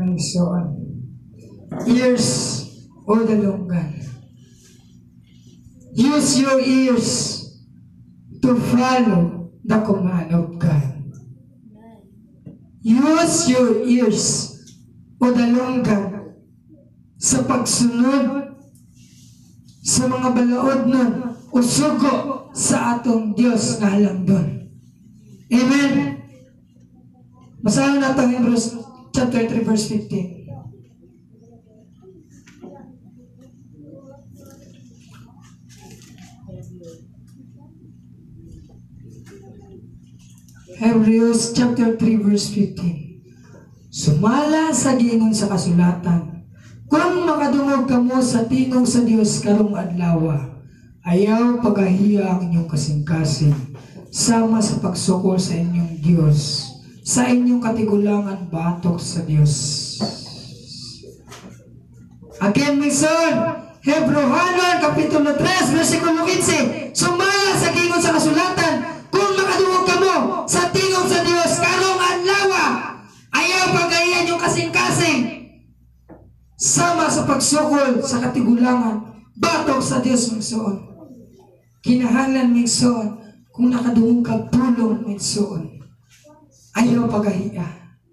Mga igsoon. Ears o dalunggan. Use your ears to follow the command of God. Use your ears o dalunggan sa pagsunod sa mga balaod nun o sugo sa atong Diyos nga halangdon. Amen? Basahin natin ang Hebrews chapter 3 verse 15. Hebrews chapter 3 verse 15. Sumala sa giingon sa kasulatan, kung makadungog kamo sa tingog sa Dios karong adlaw, ayaw pagahiya ang inyong kasing-kasing, sama sa pagsukol sa inyong Dios, sa inyong katigulangan batok sa Dios. Again, my son, Hebreohanon, Kapitulo 3, versikulo 15, sumala sa giingon sa kasulatan, kung makadungog kamo sa tingog sa Dios karong adlaw, ayaw pagahiyan yung kasing-kasing, sama sa pagsukol sa katigulangan, batok sa Dios, migsuon. Kinahanglan, migsuon, kung nakadungog kag pulong, migsuon, ayaw pagahiya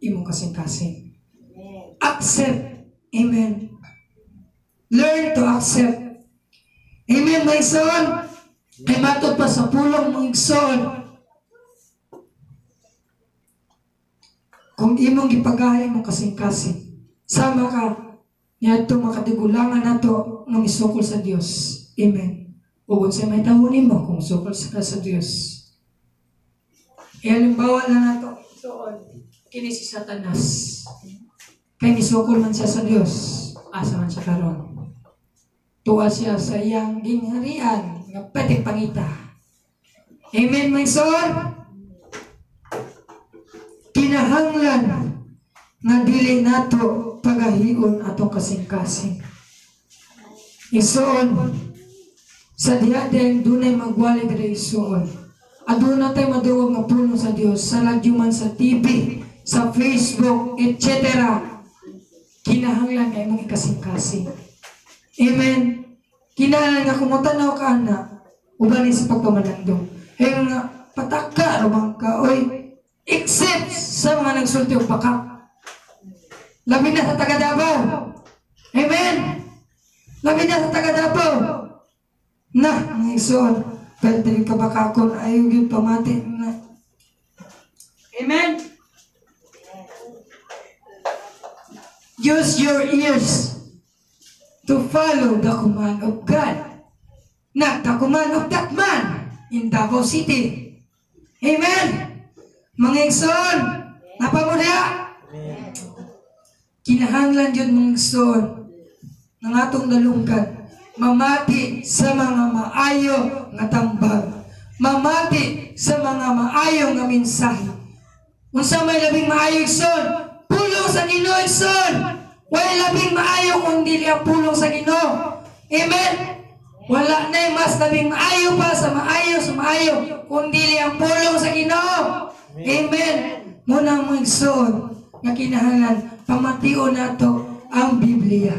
imong kasing-kasing. Accept. Amen. Learn to accept. Amen, my son. Kay matod pa sa pulong, mga igsoon, kung imong gipagahi imong kasing-kasing, sama ka niadto makatigulangan nato nga misukol sa Dios. Amen. Ug unsay may tawo nimo kung sukol sa ka sa Dios. E halimbawa lang nato, igsoon, kini si Satanas. Kay misukol man siya sa Dios, asa man siya karon. Tuwa siya sa iyang gingharian nga pwedeng pangita. Amen, my son? Kinahanglan nga dili nato pagahion atong kasing-kasing. Igsoon, sa diha din dunay magwali diri, igsoon. Aduna tay madungog nga pulong sa Dios sa radyo man, sa TV, sa Facebook, etc. Kinahanglan nga imong ikasing-kasing. Amen. Kinahanglan nga kung motanaw ka ana, uban ni sa pagpamanandong. Ay nga pataka ra ka oy, except sa mga nagsulti og pakak. Labi na sa taga Davao. Amen. Labi na sa taga Davao. Na, mga igsoon, pwede ka bakakon, ayaw yun pamati na. Amen. Use your ears to follow the command of God, not the command of that man in Davao City. Amen. Mga igsoon, napamudya. Kinahanglan yun, mga igsoon, ng atong dalunggan, mamati sa mga maayo nga tambag, mamati sa mga maayo nga mensahe. Unsa may labing maayo, igsoon? Pulong sa Ginoo, igsoon. Walay labing maayo kung dili ang pulong sa Ginoo. Amen. Wala na mas labing maayo pa sa maayo sa maayo kung dili ang pulong sa Ginoo. Amen. Muna, mga igsoon, nga kinahanglan pamation nato ang Biblia.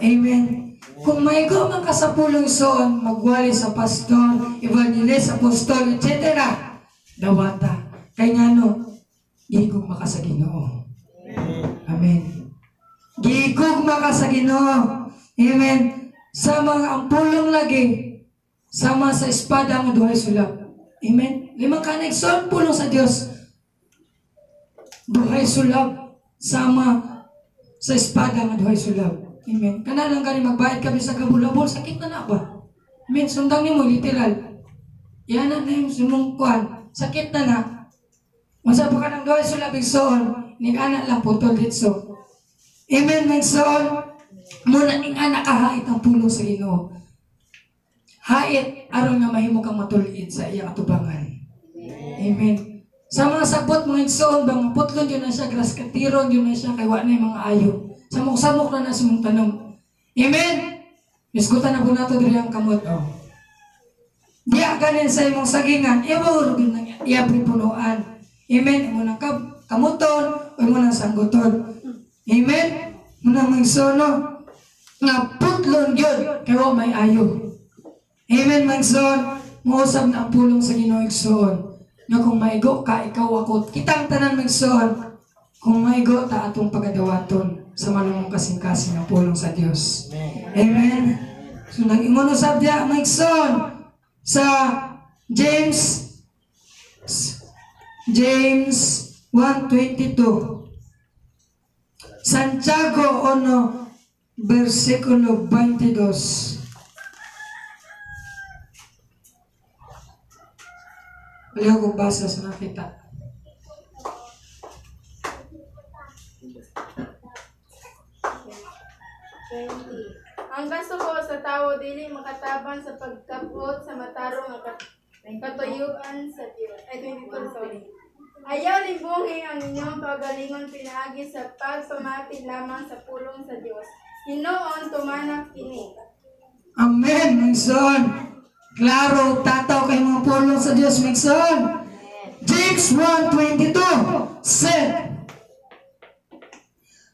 Amen. Kung maigo man ka sa pulong, igsoon, magwali sa pastor, evangelist, apostol, etc. Dawata. Kay ngano, gigugma ka sa Ginoo. Amen. Gigugma ka sa Ginoo. Amen. Sa mga ang pulong lagi, sama sa espada nga duhay sulab. Amen. Limang kanay igsoon, pulong sa Dios. Duhay sulab sama sa espada nga duhay sulab. Amen. Kana lang gani magbayad kami sa gabulabol, sakit na na ba? Amen. Sundang nimo literal. Yan na yung sumong kuan, sakit na na. Unsa pa ka nang duhay sulab, igsoon, ning ana lang putol ditso. Amen, igsoon. Muna ning ana kahait ang pulong sa Ginoo. Hait aron nga mahimo kang matulid sa iyang atubangan. Amen. Sa mga sabot, mga igsoon bang putlon yun na siya, graskatiron yun na siya, kay wa na yung mga ayo. Samok-samok na na sa mong tanom. Amen. Misgutan na po nato diri ang kamot. Oh. Diya ganin sa imong sagingan, imo rugin nang iabri punuan. Amen. Imo nang kamuton, o imo nang sangguton. Amen? Muna mga igsoon, no? Nga putlon gyud kay wa may ayo. Amen, mga igsoon. Mousab na ang pulong sa Ginoo, igsoon. Nga kung maigo ka, ikaw, ako, kitang tanan, mga igsoon, kung maigo ta, atong pagadawaton sa malumong kasing-kasing ang pulong sa Dios. Amen. So nag-ingon usab diya, mga igsoon, sa James James 1:22, Santiago 1 versikulo 22. Wala ko basa sa nakita. 20. Ang kasuko sa tawo dili makatabang sa pagkabot sa matarong nga katuyuan sa Dios. Ay, 22, sorry. Ayaw limbungi ang inyong kaugalingon pinaagi sa pagpamati lamang sa pulong sa Dios. Hinuon tumanak kini. Amen, mga igsoon. Klaro, tataw kay mga pulong sa Dios, mga igsoon. James 1:22 said,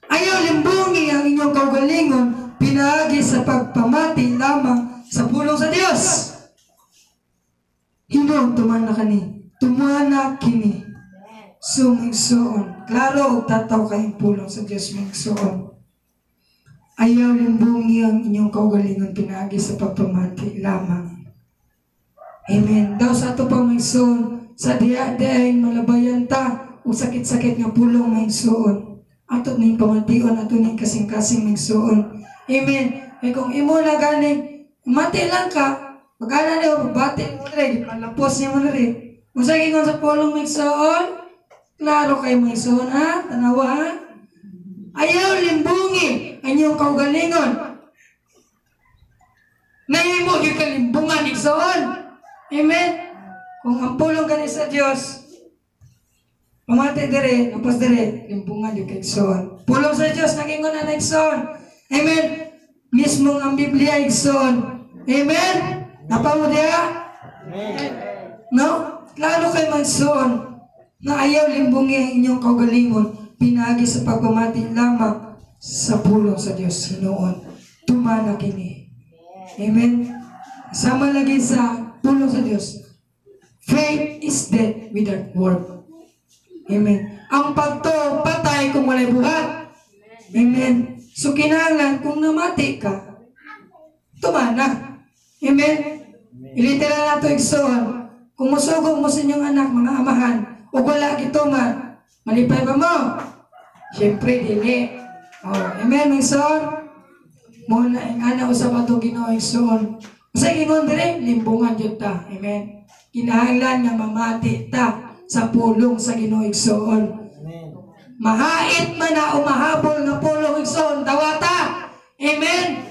"Ayaw limbungi ang inyong kaugalingon pinaagi sa pagpamati lamang sa pulong sa Dios. Hinuon tumana kani, tumana kini." So, mga igsoon, klaro og tataw kay pulong sa Dios, mga igsoon. Ayaw limbungi ang inyong kaugalingon pinaagi sa pagpamati lamang. Amen. Daw sa ato pa, mga igsoon, sa diya diay malabayan ta ug sakit-sakit nga pulong, mga igsoon. Ato ning pamation, ato ning kasing-kasing, mga igsoon. Amen. Kay kung imo na gani, mati lang ka, pagana niyo, bati mo na rin, palapos niyo mo na rin. Kung sa ingon sa pulong, mga igsoon, klaro kay mga igsoon, ha? Tanawa, ha? Ayaw limbungi ang inyong kaugalingon. Nahimo gyud kalimbungan, igsoon. Amen. Kung ang pulong gani sa Dios, pamati dire, tapos dire, limbungan gyud kay igsoon. Pulong sa Dios nagingon na igsoon. Amen. Mismo ang Biblia, igsoon. Amen. Napa mo diha? No? Klaro kay mga igsoon na ayaw limbungi ang inyong kaugalingon pinaagi sa pagpamati lamang sa pulong sa Dios. Hinuon tumana kini. Amen. Sama lagi sa pulong sa Dios. Faith is dead without work. Amen. Ang pagtuo patay kung walay buhat. Amen. So kinahanglan kung namati ka, tumana. Amen. Iliteral nato, igsoon. Kung musugo mo sa inyong anak, mga amahan, ug wala gituman, malipay ba mo? Siyempre, dili. Oh, amen, igsoon. Mo na ang ana usab ato Ginoo, igsoon. Unsay gingon dire? Limbungan jud ta. Amen. Kinahanglan nga mamati ta sa pulong sa Ginoo, igsoon. Mahait man na o mahabol nga pulong, igsoon, dawata. Amen.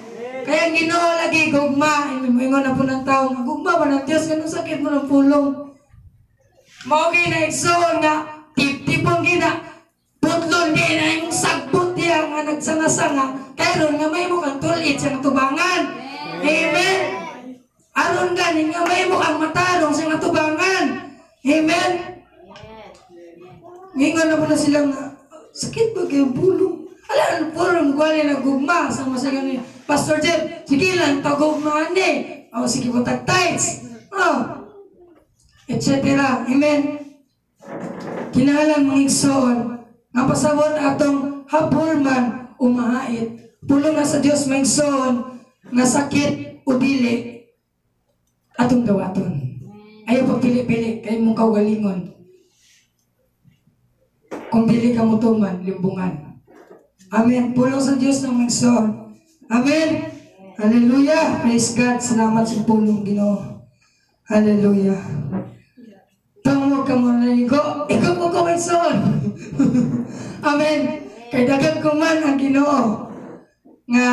Kaya ang Ginoo lagi gugma. Amen. Moingon na po ng tao nga gugma ba ng Dios ganun sakit mo ng pulong. Mao gyud na, igsoon, nga tip-tipon gina. Putlon di na imong sagbot diya nga nagsanga-sanga karon nga may mo kang tulit sa tubangan. Amen. Aron gani nga may mo kang matarong sa tubangan. Amen. Ngingon na po na sila nga, sakit ba kayo bulong? Ala, ang pulong, gwali na gugma. Sama sa ganun. Pastor Jeff, sige lang, pagugmaan ni. O, sige po, tag-tights. Oh, etc. Amen. Kinahanglan, mga igsoon, nga pasabot atong habol man umahait. Pulong na sa Dios, mga igsoon, nga sakit o dili, atong dawaton. Ayaw pagpili-pili kay mong kaugalingon. Kung dili ka mutuman, limbungan. Amen. Pulong sa Dios ng mga igsoon. Amen. Hallelujah. Praise God. Salamat sa pulong Ginoo. Hallelujah. Tungod ka mo naligo, ikaw mo ko may son. Amen. Kay dagan ko man ang Ginoo nga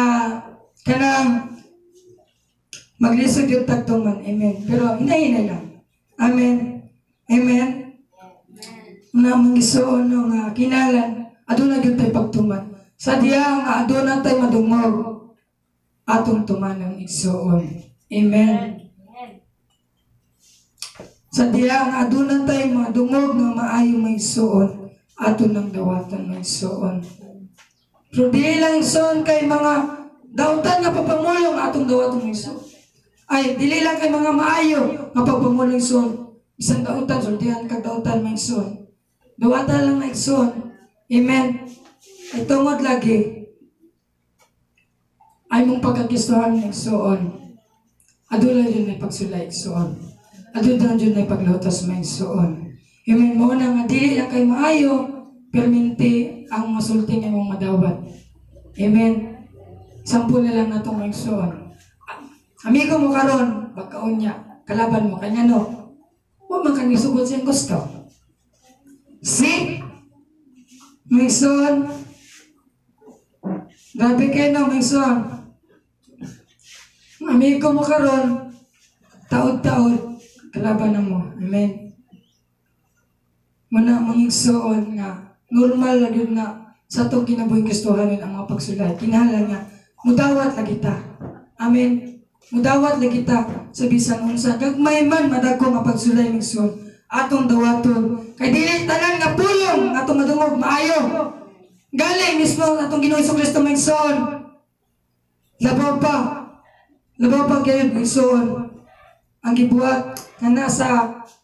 kanang maglisod yung tagtuman. Amen. Pero hinay-hinay lang. Amen. Amen. Na mga igsoon, no, nga kinalan aduna gyud tay pagtuman. Sa diya nga aduna tay madungog, atong tumanang, igsoon. Amen. Sa diya nga aduna tay madungog nga maayo, mga igsoon, ato nang dawatan, mga igsoon. Pero dili lang, igsoon, kay mga dautan nga pagpamulong atong dawaton, igsoon. Ay, dili lang kay mga maayo nga pagpamulong, igsoon. Bisan dautan, sultihan kag dautan, mga igsoon. Dawatan lang na, igsoon. Amen. Ay tungod lagi ay mong pagkakistuhan ng igsoon. Aduna jud nay pagsulay, igsoon. Aduna jud nay paglutos, mga igsoon. Amen, mo na nga dili lang kay maayo, perminti ang masulti nga imong madawat. Amen. Sample na lang nato, mga igsoon. Amigo mo karon, bakaon niya, kalaban mo kanya, no. Wa man ka nisugot siyang gusto. See? Mga igsoon, grabe kayo, no, mga igsoon. Amigo mo karon, taod-taod, kalaban na mo. Amen. Muna, mga igsoon, nga normal lang yun na sa atong kinabuhing Kristohanon ang mga pagsulay. Kinahanglan nga mudawat lagi ta. Amen. Mudawat lagi ta sa bisan unsa. Gagmay man madagko nga pagsulay, mga igsoon, atong dawaton. Kay dili tanan nga pulong atong madungog maayo. Galing mismo ang atong Ginoong Kristo, mga igsoon. Labaw pa. Labaw pa kayo, mga igsoon. Ang gibuhat nga nasa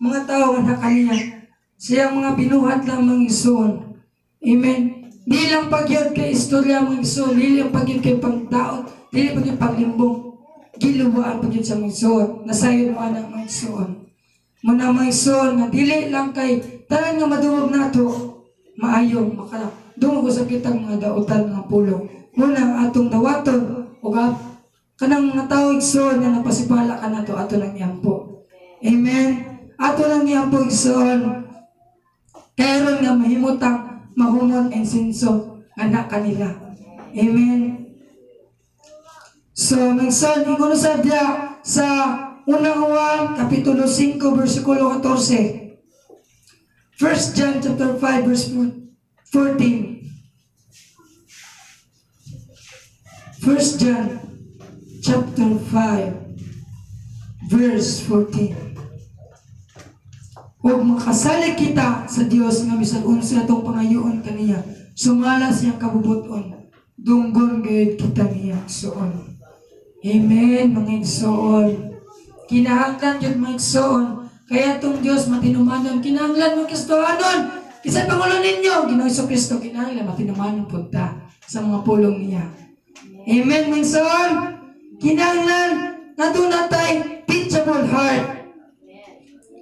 mga tao nga nakaliya. Siyang mga binuhat lang, mga igsoon. Amen. Di lang pagyod kay istorya, mga igsoon, di lang pagyod kay pangdaot, di lang pagyod paglimbong. Giluwaan pagyod sa mga igsoon. Nasayod mo anak, mga igsoon. Muna, mga igsoon, nga dili lang kay tanan nga madungog nato, maayo, maka dungog sa kitang mga dautan nga pulong. Muna atong dawaton, ug kanang mga tao, igsoon, nga napasipala ka nato, ato nang iampo. Amen. Ato nang iampo, igsoon. Kaya nga mahimutang mahumot and sinso anak kanila. Amen. So, minsan, ingon sa diya sa Unang Juan, Kapitulo 5, versikulo 14. 1 John chapter 5, verse 14. 1 John chapter 5, verse 14. Ug makasalig kita sa Dios nga bisan unsa atong pangayoon kaniya, sumala siyang kabubuton, dunggon gayud kita niya, igsoon. Amen, mga igsoon. Kinahanglan jud, mga igsoon. Kaya itong Dios matinumanon, kinahanglan mo Kristohanon. Kinsa pangulo ninyo, Ginoong Kristo, kinahanglan matinumanon punta sa mga pulong niya. Amen, mga igsoon. Kinahanglan nga duna tay teachable heart.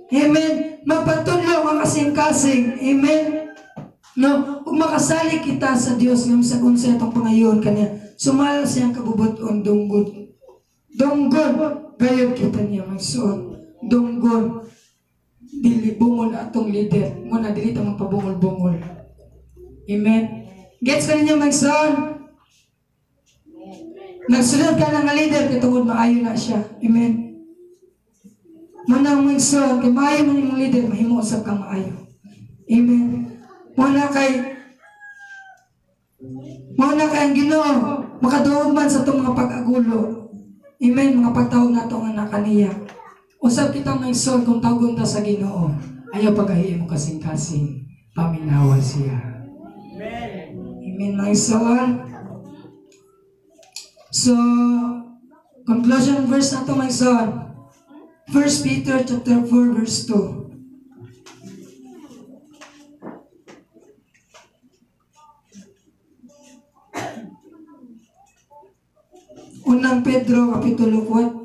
Amen. Mapatunlo ang kasing-kasing. Amen. No, ug makasalig kita sa Dios nga bisag unsa atong pangayoon kaniya, sumala siyang kabubuton, dunggon. Dunggon gayud kita niya, mga igsoon. Dunggon, dili bungol atong leader. Muna dili ta magpabungol-bungol. Amen. Gets ka ninyo, mga igsoon? Nagsunod ka na nga leader kay tungod maayo na siya. Amen. Muna, mga igsoon, kay maayo man imong leader, mahimo usab kang maayo. Amen. Muna kay ang Ginoo makaduog man sa atong mga pag-agulo. Amen, mga pagtawag nato nga nakaniya. Usab kita, mga igsoon, kung tawgon ta sa Ginoo, ayaw pagahi mo kasing-kasing, paminawa siya. Amen, mga igsoon. So, conclusion verse nato, mga igsoon. 1 Peter chapter 4 verse 2. Unang Pedro kapitulo 4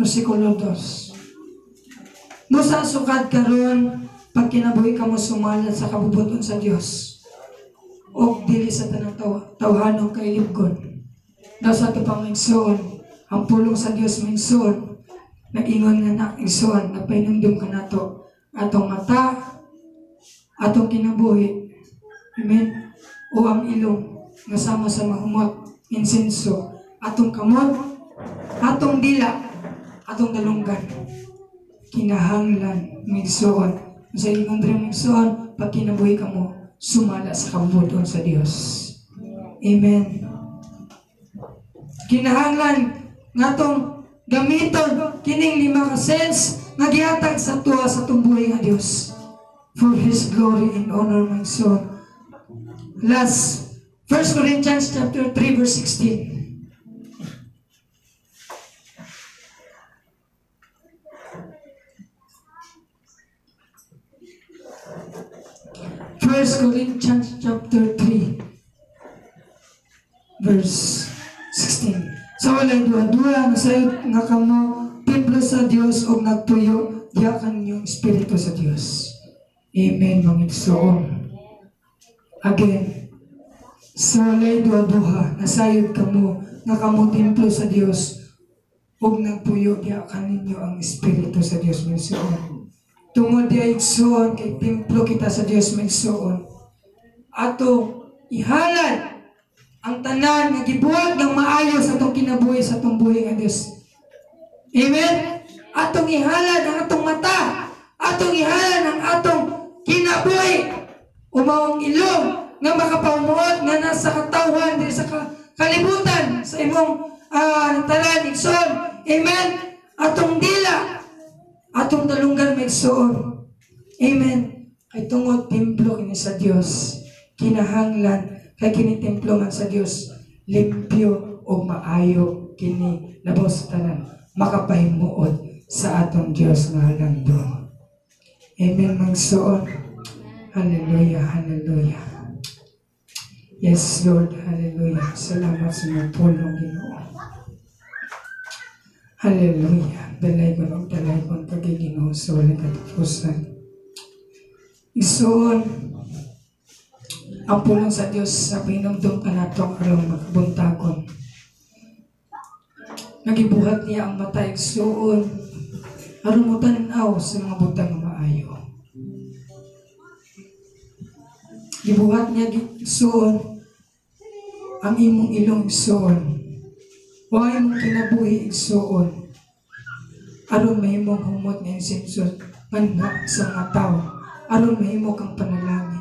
versikulo 2. Musa sukad karon pag kinabuhi kamo sumala sa kabubuton sa Dios og dili sa tanang tawhanong kailibgon. Daw sa ato pang igsoon, ang pulong sa Dios, mga igsoon, nag-ingon nga na, igsoon, nagpahinumdum ka nato atong mata, atong kinabuhi, amen, o ang ilong nga sama sa mahumot, insenso, atong kamot, atong dila, atong dalunggan. Kinahanglan, mga igsoon. Sa ingon diri, mga igsoon, pag kinabuhi kamo sumala sa kabubuton sa Dios. Amen. Kinahanglan ngatong gamiton kining lima ka sense nga gihatag sa tuwa sa atong buhi nga Dios for His glory and honor, my soul. Last, 1 Corinthians chapter 3 verse 16. 1 Corinthians chapter 3 verse 16. Sa walay duha-duha nasayod nga kamo templo sa Dios og nagtuyo diha kaninyong espiritu sa Dios. Amen, mga igsoon. Again, sa walay duha-duha nasayod kamo nga kamo templo sa Dios ug nagpuyo diha kaninyo ang espiritu sa Dios, mga igsoon. Tungod diha, igsoon, kay templo kita sa Dios, mga igsoon, ato ihalad ang tanan nga gibuhat ng maayo sa atong kinabuhi, sa atong buhi nga Dios. Amen? Atong ihalad ang atong mata, atong ihalad ang atong kinabuhi, umaong ilong nga makapaumuot nga nasa katawhan diri sa kalibutan sa imong tanan, igsoon. Amen? Atong dila, atong dalunggan, mga igsoon. Amen? Kay tungod templo kini sa Dios, kinahanglan kay kini templo man sa Dios, limpyo ug maayo kini labaw sa tanan, makapahimuot sa atong Dios nga halangdon. Amen, mga igsoon. Hallelujah, hallelujah. Yes, Lord, hallelujah. Salamat sa mga pulong, Ginoo. Hallelujah. Dalaygon og dalaygon kag Ginoo sa walang katapusan. Igsoon, ang pulong sa Dios sa pahinumdum kanato aron makabuntagon. Nagibuhat niya ang mata, igsoon, aron mo tan-aw sa mga butang nga maayo. Gibuhat niya, igsoon, ang imong ilong, igsoon, o ang imong kinabuhi, igsoon, aron mahimong humot nga insenso nganha sa mga tawo, aron mahimo kang panalangin.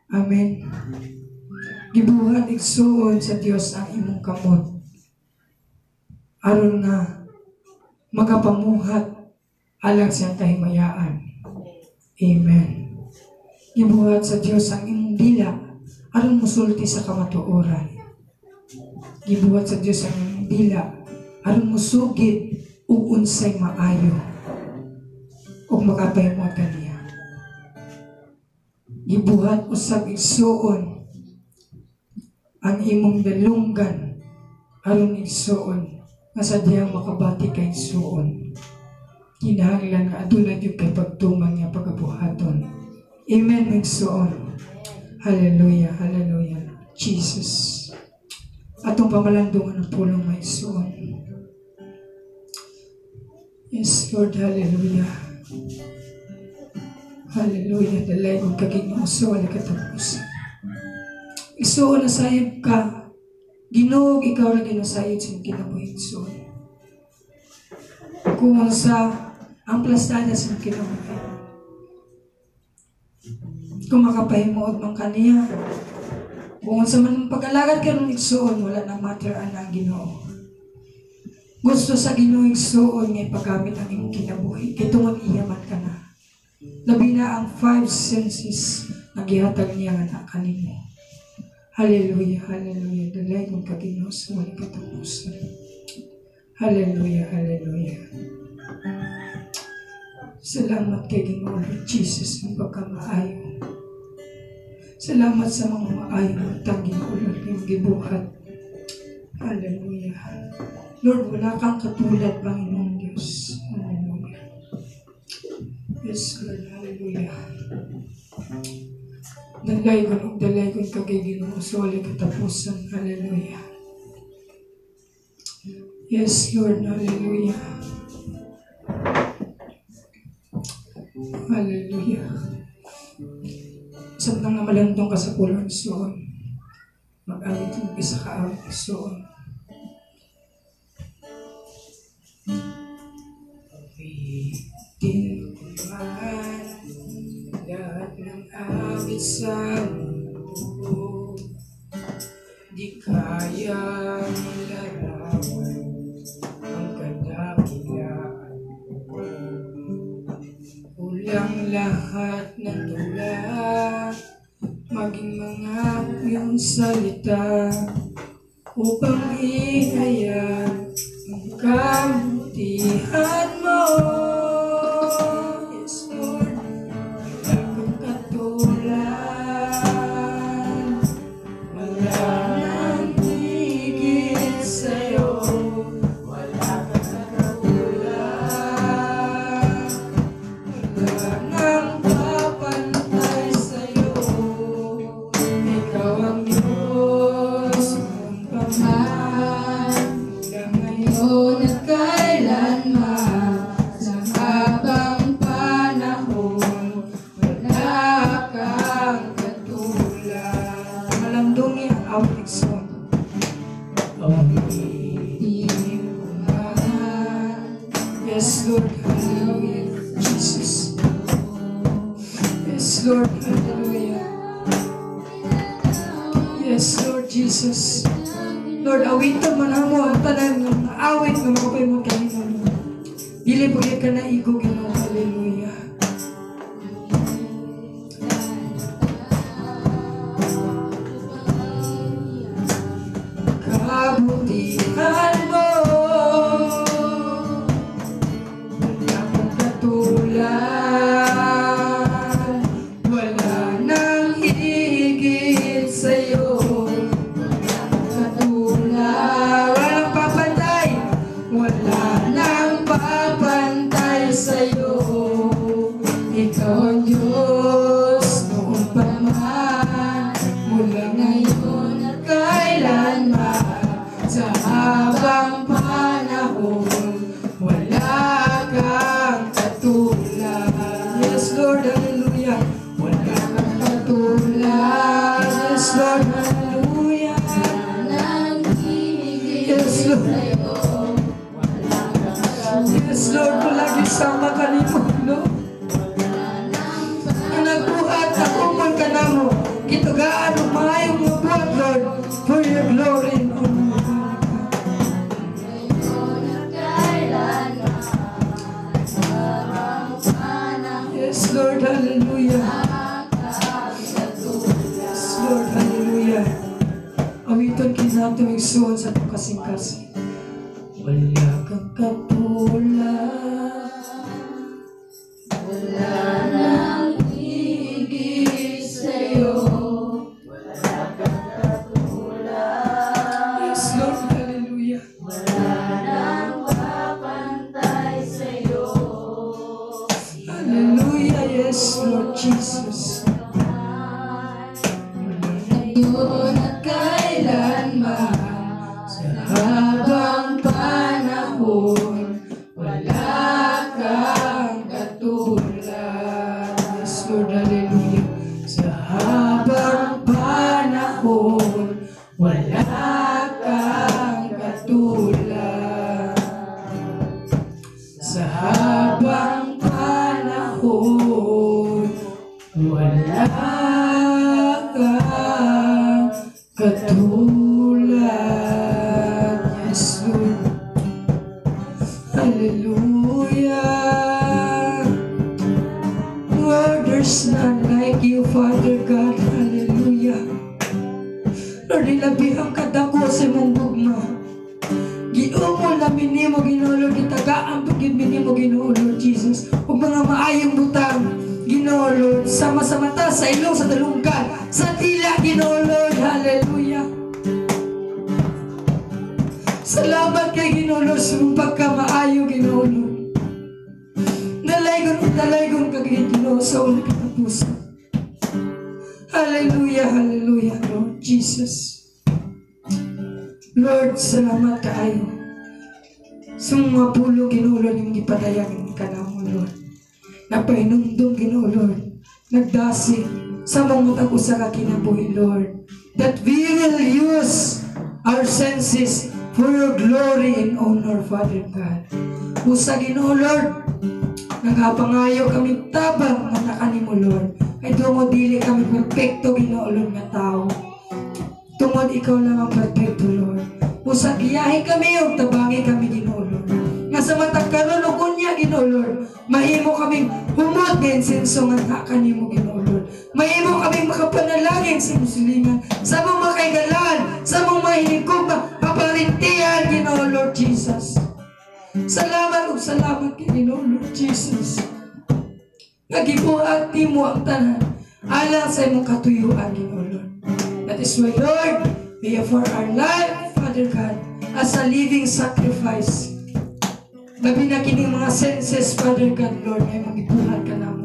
Amen. Gibuhat, igsoon, sa Dios ang imong kamot aron nga magapamuhat alang sa kahimayaan. Amen. Gibuhat sa Dios ang imong dila aron musulti sa kamatuoran. Gibuhat sa Dios ang imong dila aron musugid ug unsay maayo ug makapahimot kaniya. Gibuhat usab, igsoon, ang imong dalunggan aron, igsoon, nga sa diyang makabati kay igsoon, kinahanglan nga aduna gyud kay pagtuman nga pagabuhaton. Amen, igsoon. Hallelujah, hallelujah. Jesus. Atong pamalandungan ang pulong, mga igsoon. Yes, Lord, hallelujah. Hallelujah. Dalaygon ka, Ginoo, sa wala katapusan. Igsoon, nasayod ka. Ginoo, ikaw ra ginasayod sa imong kinabuhi, igsoon. Kung sa ang plastada sa imong kinabuhi. Kung makapahimuot man kaniya, kung sa man pag-alagad karon, igsoon, wala nang matter ana ang Ginoo. Gusto sa Ginoo, igsoon, nga ipagamit ang imong kinabuhi kay tungod iya man ka na. Labi na ang five senses nga gihatag niya nga na kanimo. Hallelujah, hallelujah. Dalaygon ka, Ginoo, sa walang katapusan. Hallelujah, hallelujah. Salamat kay Ginoo Lord Jesus ang pagkamaayo. Salamat sa mga maayong butang, Ginoo Lord, yung gibuhat. Hallelujah. Lord, wala kang katulad, Panginoong Diyos. Hallelujah. Yes, Lord, hallelujah. Dalaygon og dalaygon ka kay Ginoo sa walay katapusan. Hallelujah. Yes, Lord, hallelujah. Hallelujah. Samtang nga malandong ka sa pulong, igsoon, mag-awit og isa ka awit, igsoon. Awitin ko man lahat ng awit sa mundo, di kaya nilarawan ang kadakilaan mo. Kulang lahat ng tula, Maging mga iyong salita upang ihayag ang kabutihan mo. Yes, Lord. Wala kang katulad. Wala nang higit sa'yo. Wala kang katulad. Wala nang papantay sa'yo. Ikaw ang Diyos, noon pa man, hanggang ngayon at kailanman, sa habang panahon, wala kang katulad. Malandungi ang awit, igsoon. Awitin ko man. Yes, Lord, hallelujah, Jesus. Yes, Lord, hallelujah. Yes, Lord Jesus. Lord, awiton man mo ang tanan ng mga awit nga makapahimong kanimo, Lord. Dili po ka na igo, Ginoo, hallelujah. Kabutihan mo, wala kang katulad, wala nang higit sa'yo. Wala kang katulad, walang papantay, wala nang papantay sa'yo. Ikaw ang Diyos, noon pa man, mula ngayon at kailanman, sa habang panahon, wala kang katulad. Yes, Lord, hallelujah. Wala kang katulad. Yes, Lord, hallelujah. Yes, Lord. Yes, Lord, palagi sama kanimo, no? Ang nagbuhat, nakumol ka namo. Gitugaan og maayong mga buhat, Lord, for your glory and honor. Yes, Lord, hallelujah. Yes, Lord, hallelujah. Awiton kinato igsoon sa atong kasing-kasing. Wala kang katulad. Wala nang higit sa'yo. Wala kang katulad. Yes, Lord, hallelujah. Wala nang papantay sa'yo. Hallelujah, yes, Lord Jesus. Ngayon at kailanman, sa habang panahon, wala kang katulad. Yes, Lord, hallelujah. Sa habang panahon, wala kang katulad. Sa habang panahon, wala kang katulad. Yes, Lord. Hallelujah. Lord, there's none like you, Father God. Hallelujah. Lord, ilabi ang kadako sa imong gugma. Giumol namin nimo, Ginoo Lord, gitagaan pa gyud mi nimo, Ginoo Lord Jesus. Ug mga maayong butang, Ginoo Lord, sama sa mata, sa ilong, sa dalunggan, sa dila, Ginoo Lord, hallelujah. Salamat kay Ginoo Lord sa imong pagkamaayo, Ginoo Lord. Dalaygon ug dalaygon ka Ginoo sa unang katapusan. Hallelujah, hallelujah, Lord Jesus. Lord, salamat kaayo sa mga pulong, Ginoo Lord, yung gipadayag kanamo, Lord. Nagpahinumdum, Ginoo Lord. Nagdasi sa mga matag usa ka kinabuhi, Lord. That we will use our senses for your glory and honor, Father God. Usa, Ginoo Lord, nagapangayo kami tabang nga kanimo, Lord. Kay tungod dili kami perpekto, Ginoo Lord, nga tao. Tungod ikaw lang ang perpekto, Lord. Usa giyahe kami ug tabangi kami, Ginoo Lord. Nga sa matag karon ug unya, Ginoo Lord, mahimo kaming humot nga insenso nga kanimo, Ginoo Lord. Mahimo kami makapanalangin sa imong silingan, sa among mga kahigalaan, sa among mga hinigugma, kaparintihan, Ginoo Lord Jesus. Salamat ug salamat kay Ginoo Lord Jesus. Nga gibuhat nimo ang tanan alang sa imong katuyuan, Ginoo Lord. That is why, Lord, we offer our life, Father God, as a living sacrifice. Labi na kining mga senses, Father God, Lord, nga imong gibuhat ka namo.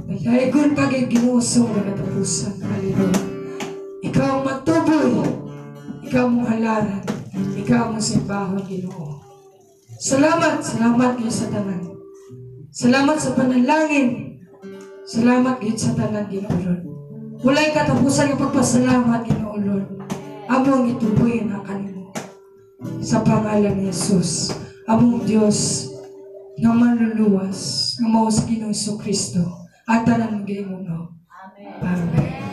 Nagdaygon ka kay Ginoo sa walang katapusan. Hallelujah. Ikaw ang matuboy. Ikaw among halaran. Ikaw ang simbahon, Ginoo. Salamat, salamat kayo sa tanan. Salamat sa panalangin. Salamat gid sa tanan, Ginoo Lord. Walay katapusan ng pagpasalamat, Ginoo Lord. Among ituboy na kanimo. Sa pangalan ni Jesus, among Dios nga manluluwas, nga mao sa Ginoong Kristo, at tanan mo no. Amen.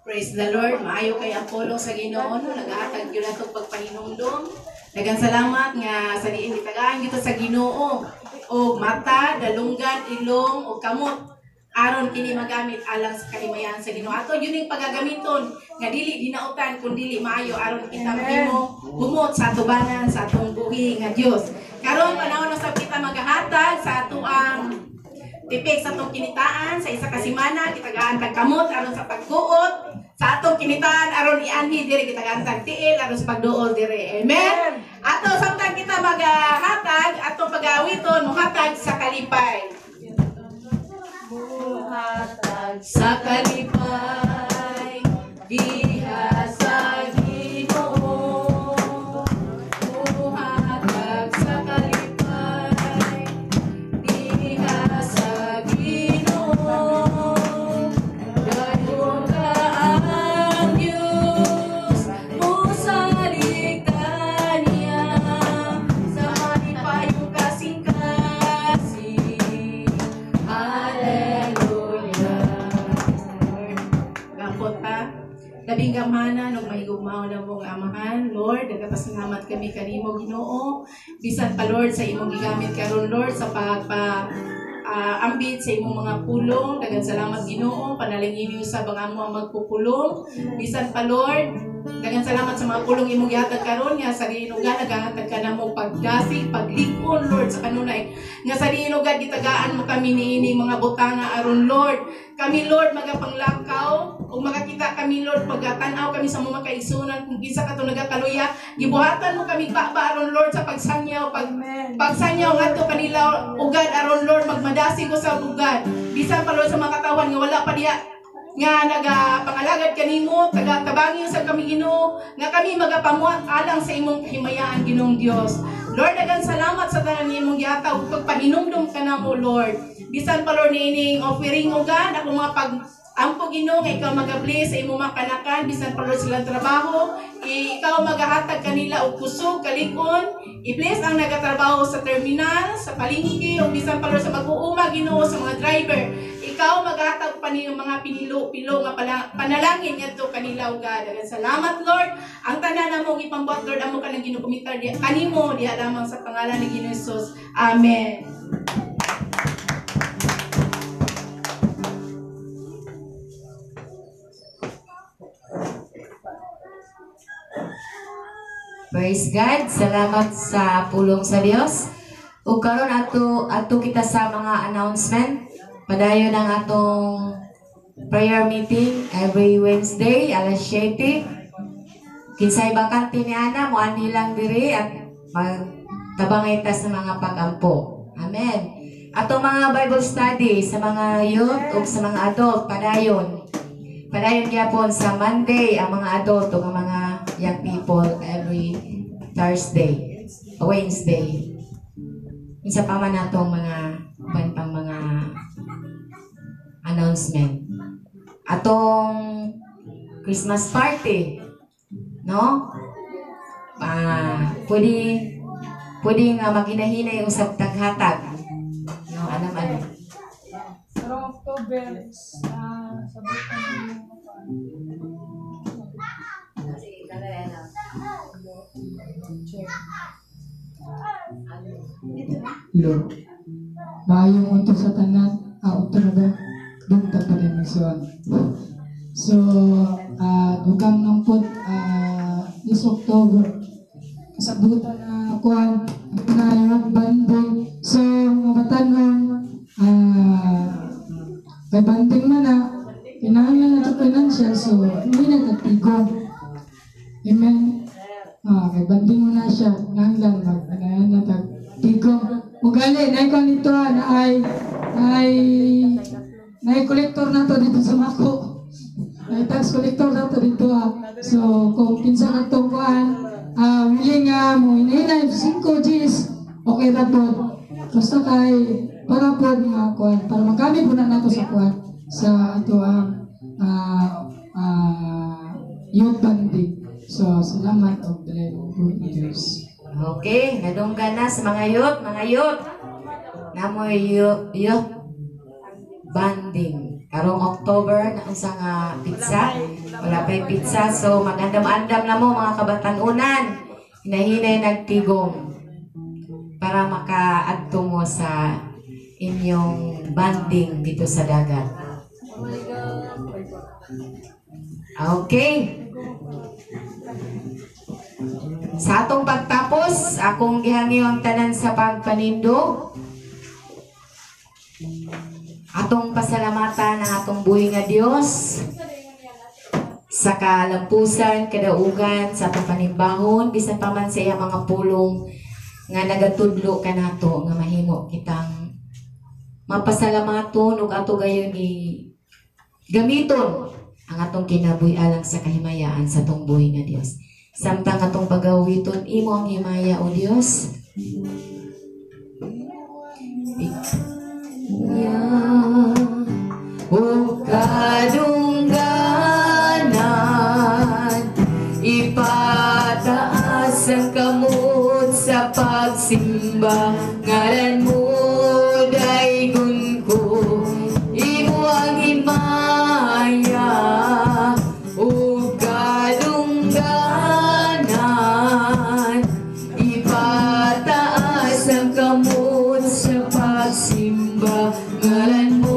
Praise the Lord. Maayo kay ang pulong sa Ginoo, no? Nagahatag gyud atong pagpahinumdom. Daghang salamat nga sa diin gitagaan kita sa Ginoo og mata, dalunggan, ilong ug kamot aron kini magamit alang sa kahimayan sa Ginoo. Ato yun yung pagagamiton nga dili dinautan kun dili maayo aron kita mahimo humot sa atubangan sa atong buhi nga Dios. Karon panahon na sab kita magahatag sa atoang tipik sa atong kinitaan sa isa ka semana, kitagaan tag kamot aron sa pagkuot sa atong kinitaan aron ianhi diri, kitagaan tag tiil aron sa pagduol diri. Amen. Ato samtang kita magahatag atong pagawiton mohatag sa kalipay. Muhatag sa kalipay diha sa Ginoo. Muhatag sa kalipay diha sa Ginoo. Dayon ka ang Diyos, musalig kaniya sa malipayong kasing-kasing. Hallelujah. Gapot ha. Labing gamhanan ug mahigugmaon na mong Amahan, Lord, nagapasalamat kami kanimo Ginoo. Bisan pa Lord sa imong gigamit karon Lord sa pagpa ambit sa imong mga pulong. Daghang salamat Ginoo, panalangin usab ang amo ang magpupulong. Bisan pa Lord, daghang salamat sa mga pulong imong gihatag karon nga sa diinugan nagahatag ka namo pagdasig, paglig-on Lord sa kanunay. Nga sa diinugan gitagaan mo kami niini mga butanga aron Lord. Kami Lord magapanglakaw ug makakita kami Lord pagatan-aw kami sa mga kaigsunan kung kinsa kato nagakaluya, gibuhatan mo kami baba aron Lord sa pagsangyaw, pagsanyaw ngadto kanila ugad aron Lord magmadasig ko sa ugad. Bisan pa Lord sa mga katawan nga wala pa diha nga nagapangalagad kanimo, taga-tabangi sa kami Ginoo, nga kami magapamuhat alang sa imong kahimayaan Ginoong Dios. Lord, daghang salamat sa tanan nimong gihatag ug pagpahinumdum ka namo Lord. Bisan pa Lord niining offering ugan ako mga pag ampo Ginoo nga ikaw magabless sa imong mga kanakan, bisan pa Lord silang trabaho, ikaw magahatag kanila og kusog, kalig-on. I-bless ang nagatrabaho sa terminal, sa palengke, o bisan pa Lord sa mag-uuma Ginoo sa mga driver. Ikaw maghatag pa niyong mga pinilo-pilo nga panalangin ngadto kanila o God. Daghang salamat Lord. Ang tanan namo gipambuhat Lord amo kanang ginukumitar diha kanimo diha lamang sa pangalan ni Ginoo Jesus. Amen. Praise God. Salamat sa pulong sa Dios. Ug karon ato kita sa mga announcement. Padayon ang atong prayer meeting every Wednesday alas 7. Kinsay bakante ni ana moanhi lang diri at magtabangay ta sa mga pag-ampo. Amen. Atong mga Bible study sa mga youth ug sa mga adult padayon. Padayon gyapon sa Monday ang mga adult ug ang mga young people every Thursday, Wednesday. Isa pa man natong mga uban pang mga announcement. Atong Christmas party, no? Pwede nga maghinahinay usab taghatag. No, ano man. Bells. Ah, sabutan yung Sige, kalaya na. Check. Hello. Maayong unto sa tanan. Ah, unto na ba? Buntag pa din so. So, dugang ng pod, this October, kasabutan na kuan na yung bonding. So, mga batanon, kay bonding man na, kinahanglan na ito financial, so hindi na tatigong. Amen. Ah, kay bonding mo na siya, kinahanglan mag ano na tag tigong. Ugali, na ko nito na ay ay na collector na to dito sa Mako. Na tax collector na to dito ah. So kung kinsa ka tong kuan, willing nga mo hinay 5 Gs, okay ra po. Basta kay para po nga kuan, para magamit po na nato sa kuan sa ato ang youth bonding. So salamat og dali good Diyos. Okay, nadunggan na sa mga youth, mga youth. Namoy youth, youth bonding. Karong October na unsa nga pizza. Wala pa'y pizza, so magandam-andam na mo mga kabatanunan. Hinahinay nagtigom para makaadto mo sa inyong bonding dito sa dagat. Okay. Sa atong pagtapos, akong gihangyo ang tanan sa pagpanindog. Atong pasalamatan ang atong buhi nga Dios sa kalampusan, kadaugan, sa atong panimbahon, bisan pa man sa iyang mga pulong nga nagatudlo kanato nga mahimo kitang mapasalamaton ug ato gayon i gamiton ang atong kinabuhi alang sa kahimayaan sa atong buhi nga Dios. Samtang atong pagawiton, imo ang himaya o Dios. Ya o kadungganan, ipataas ang kamot sa pagsimba, ngalan mo daygon ko, imo ang himaya o kadungganan, ipataas ang kamot sa pagsimba, ngalan mo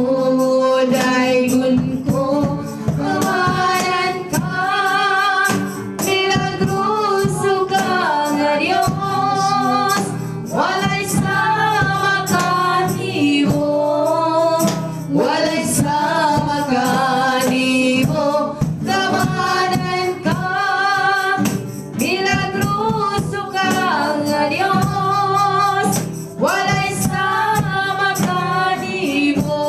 daygon ko, kamanan ka, milagroso ka nga Diyos, walay sama kanimo, walay sama kanimo, kamanan ka, milagroso ka nga Diyos, walay sama kanimo,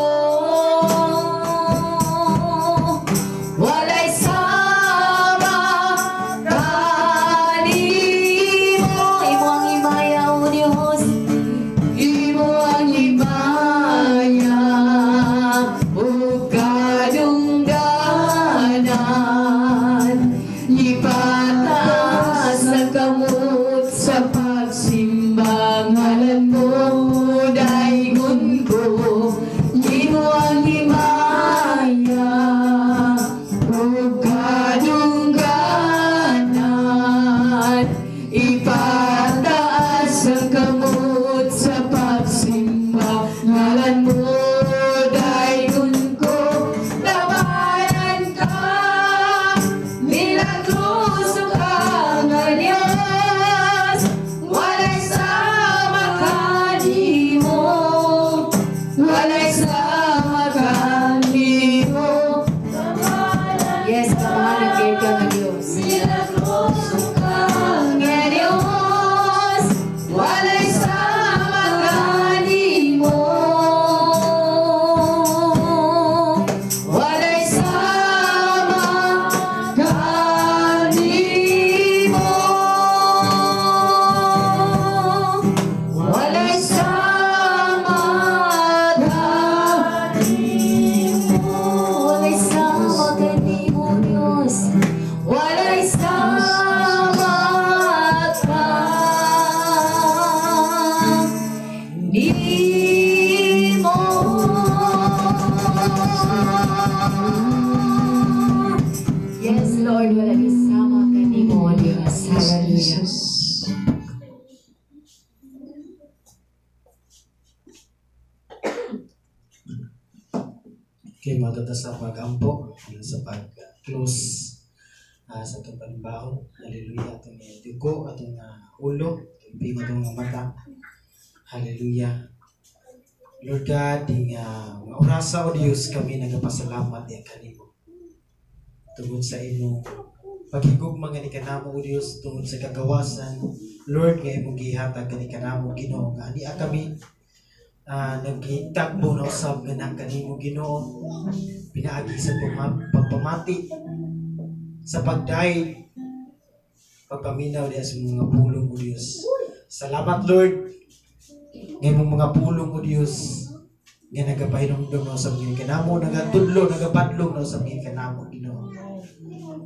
walay sama kanimo. Imo ang himaya o Diyos, imo ang himaya o kadungganan, ipataas ang kamot sa pagsimba, ngalan mo daygon ko, imo ang himaya o kadungganan, ipataas ang kamot sa pagsimba, ngalan mo daygon ko, labanan ka, milagroso ka nga Diyos, walay sama kanimo, walay sama kanimo. Yes, kamahalan kayo ka nga Diyos. Milagroso ka nga Diyos, walay sama kanimo, walay sama kanimo, walay sama kanimo, walay sama kanimo, Diyos, Lord, wala ni sama kanimo, Dios. Hallelujah. Jesus. Okay, matata sa pag-ampo, sa pag-close sa itong panimbaho. Hallelujah. Atong dugo, atong ulo, atong bing, atong mga mata. Hallelujah. Lord God, ing mga orasa o Diyos, kami nagapasalamat diya kanimo. Tungod sa imong paghigugma nga ni kanamo o Diyos, tungod sa kagawasan, Lord, nga imong gihatag kani kanamo Ginoo, nga ania kami nagitagbo na usab nga na kanimo Ginoo, pinaagi sa pagpamati, sa pagdayeg, pagpaminaw diha sa mga pulong o Dios. Salamat Lord nga imong mga pulong o Dios nga nagapahinumdom na usab nga kanamo, nagatudlo, nagapadlong na usab nga kanamo Ginoo.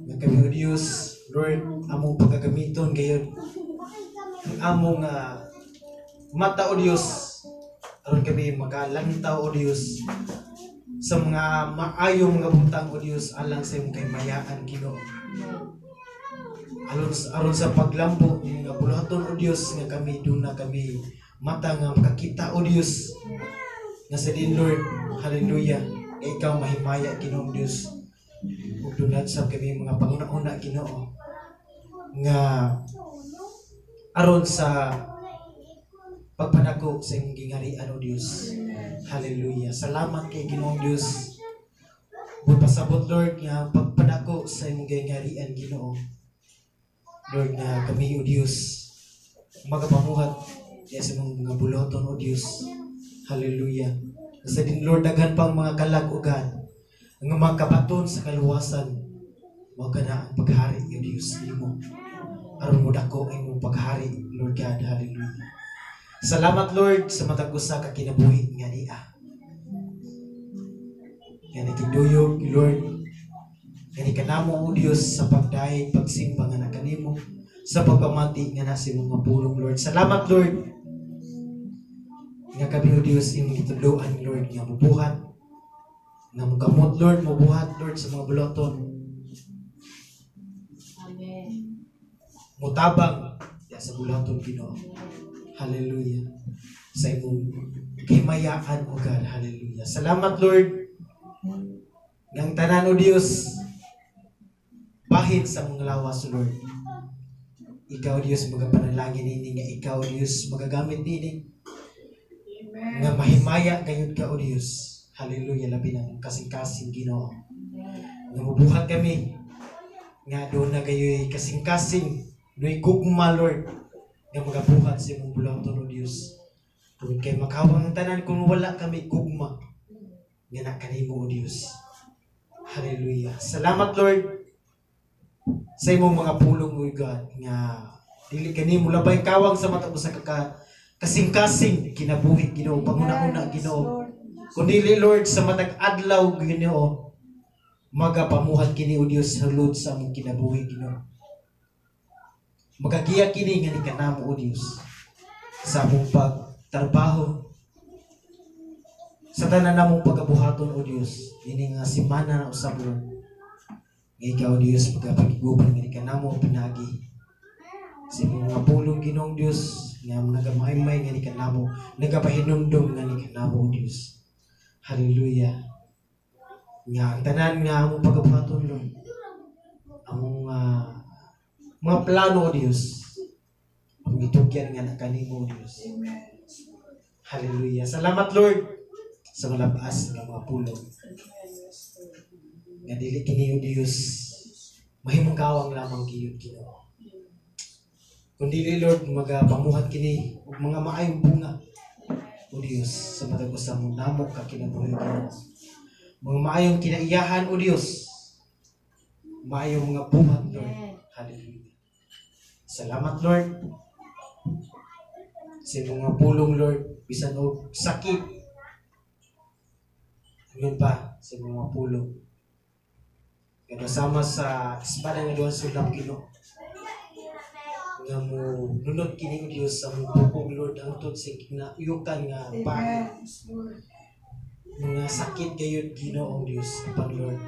Nga kami o Dios, Lord, among pagkagamiton gayon ang among mata o Dios, aron kami makalantaw o Dios sa mga maayong mga butang o Dios alang sa imong kahimayaan Ginoo. Aron sa paglambo ng mga buluhaton o Dios nga kami duna kami mata nga makakita o Dios nga sa din Lord, hallelujah, nga ikaw mahimaya Ginoong Dios, ug dunad sa kami mga panguna-una Ginoo nga aron sa pagpadako sa imong gingharian o Dios. Hallelujah. Salamat kay Ginoong Dios. Pasabot Lord nga pagpadako sa imong gingharian Ginoo. Lord nga kami o Dios magapamuhat diya sa imong mga buluhaton o Dios. Hallelujah. Sa din Lord daghan pang mga kalag o God nga makabaton sa kaluwasan, mao kana ang paghari o Dios nimo. Aron mo dako ang imong paghari Lord God. Hallelujah. Salamat Lord sa matag usa ka kinabuhi nga niya. Nga nakiduyog Lord, nga ni kanamo o Dios sa pagdayeg, pagsimba nga nakanimo, sa pagpamati nga nasa imong mga pulong Lord. Salamat Lord nga kami o Dios imong gitudloan Lord nga mubuhat, nga mugamot Lord, mubuhat Lord sa mga buluhaton. Amen. Mutabang diya sa buluhaton Ginoo. Hallelujah. Sa imong kahimayaan o God. Hallelujah. Salamat Lord ngang tanan o Dios bahin sa mong lawas Lord. Ikaw Dios magapanalangin nini nga ikaw Dios magagamit nini nga mahimaya gayud ka o Dios. Hallelujah. Labi ng kasing-kasing Ginoo. Nga mubuhat kami nga doon na kayo'y kasing-kasing do'y gugma Lord nga magabuhat sa imong buluhaton o Dios. Tungod kay makawang ang tanan kung wala kami gugma nga na kanimo o Dios. Hallelujah. Salamat Lord sa imong mga pulong o God nga dili kanimo labay kawang sa matag usa ka kasing-kasing kinabuhi Ginoo, panguna-una Ginoo. Kundi Lord sa matag adlaw Ginoo magapamuhat kini o Dios sulod sa among kinabuhi Ginoo. Magagiya kini nga ni kanamo o Dios sa among pagtrabaho, sa tanan namong pagabuhaton o Dios ini nga semana na usab Lord. Nga ikaw Dios magapagiguban nga ni kanamo pinagi sa imong mga pulong Ginoong Dios nga nagamaymay nga ni kanamo, nagapahinumdom nga ni kanamo o Dios. Hallelujah. Nga ang tanan nga among pagabuhaton Lord, among mga plano o Dios, ang itugyan nga na kanimo o Dios. Hallelujah. Salamat Lord sa malabas nga mga pulong nga dili kini o Dios mahimong kawang lamang giyud Ginoo. Kundi Lord magapamuhat kini og mga maayong bunga o Dios sa matag usa mo namo ka kinabuhi Ginoo. Mga maayong kinaiyahan o Dios, maayong mga buhat Lord. Hallelujah. Salamat Lord sa imong mga pulong Lord, bisan og sakit yun pa sa imong mga pulong. Kasama sa espada nga duha sulap Ginoo nga mo nunot kini o Dios sa among bukog Lord hangtod sa kinayukan nga pangit. Mga sakit gayud Ginoo Dios apan Lord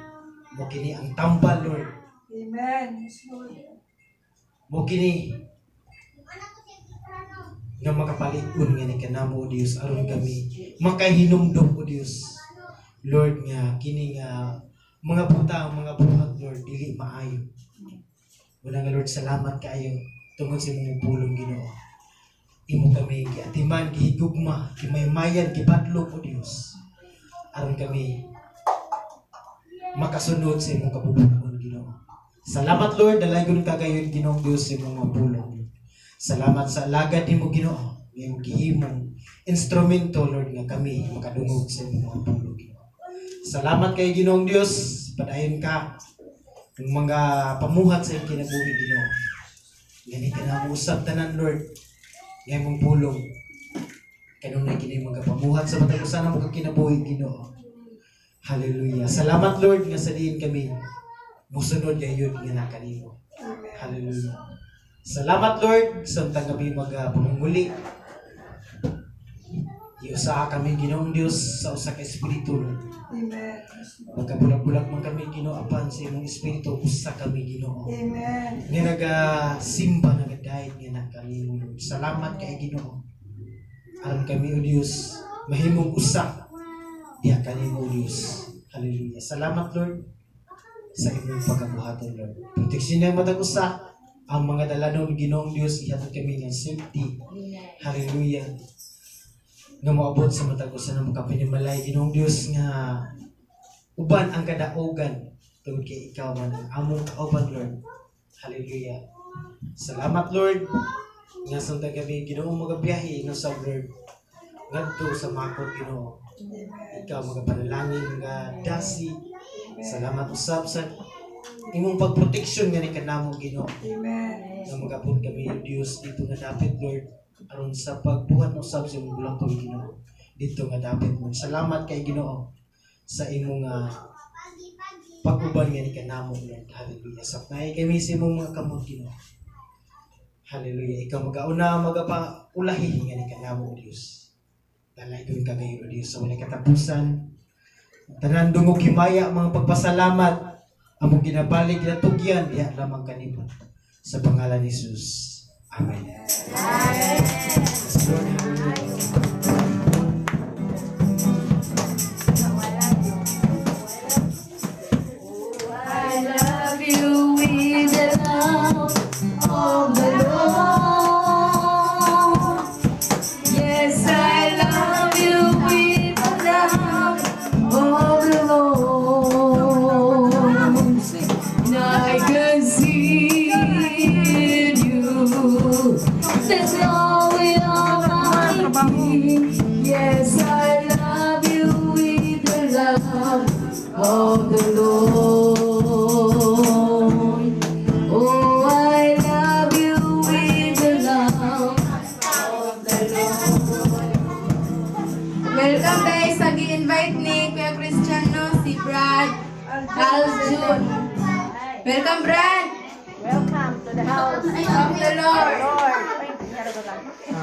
mo kini ang tambal Lord. Amen. Yes, Lord. Mo kini nga makapalig-on nga ni kanamo, O Dios, aron kami makahinumdum, O Dios, Lord, nga kini nga mga butang, mga buhat, Lord, dili maayo. Wala nga, Lord, salamat kaayo tungod sa imong pulong, Ginoo. Imo kami giatiman, gihigugma, gimaymayan, gibadlong, O Dios, aron kami makasunod sa imong kabubut-on, Ginoo. Salamat, Lord, dalaygon ka gayon, Ginoong Dios, sa imong mga pulong. Salamat sa alagad nimo, Ginoo, nga imong gihimong instrumento, Lord, nga kami makadungog sa imong mga pulong, Ginoo. Salamat kay Ginoong Dios, padayon ka ng mga pamuhat sa imong kinabuhi, Ginoo. Gani ka na usab tanan, Lord, nga imong pulong. Kanunay kini mga pamuhat sa matag usa namo ka kinabuhi, Ginoo. Hallelujah. Salamat, Lord, nga sa diin kami musunod gayud nga nakanimo. Hallelujah. Salamat, Lord, samtang kami magpamunguli. Iusa kami, Ginoong Dios, sa usa ka espiritu, Lord. Amen. Magkabulag-bulag man kami, Ginoo, apan sa imong espiritu usa kami, Ginoo. Amen. Nga nagasimba, nagadayeg nga nakanimo, Lord. Salamat kay Ginoo. Aron kami, O Dios, mahimong usa diha kanimo, O Dios. Hallelujah. Salamat, Lord, sa imong pagabuhaton, Lord. Proteksyon ng matag usa ang mga dalanon, Ginoong Dios, ihatod kami ng safety. Hallelujah. Nga moabot sa matag usa ng makapinimalay, Ginoong Dios, nga uban ang kadaugan tungod kay ikaw man ang among kauban, Lord. Hallelujah. Salamat, Lord, nga samtang kami, Ginoo, magabiyahe no sa Lord ngadto sa Makot, Ginoo. Ikaw magapanalangin nga dasi. Salamat usab sa imong pagproteksyon nga ni kanamo, Ginoo. Amen. Nga magabot kami, Dios, dito nga dapit, Lord, aron sa pagbuhat mo usab sa imong bulaton, Ginoo, dito nga dapit mo. Salamat kay Ginoo sa imong pag-uban nga ni kanamo, Lord. Hallelujah. Sapnay kami sa imong mga kamot, Ginoo. Hallelujah. Ikaw magauna, magapaulahi nga ni kanamo, O Dios. Dalaygon ka ngayon, O Dios, sa walay katapusan. Tanan dungog himaya, mga pagpasalamat, among ginabalik, ginatugyan diha lamang kanimo. Sa pangalan ni Jesus. Amen. Yes, Lord. Hallelujah. I love you with the love of the Lord. Yes, I love you with the love of the Lord. And I can see in you the glory of my King. Yes, I love you with the love of the Lord. Oh, I love you with the love of the Lord. Welcome guys sa gi-invite ni Kuya Christian, no, si Brad Aljun. Welcome, Brad Welcome to the house of the Lord. Lord. Ay,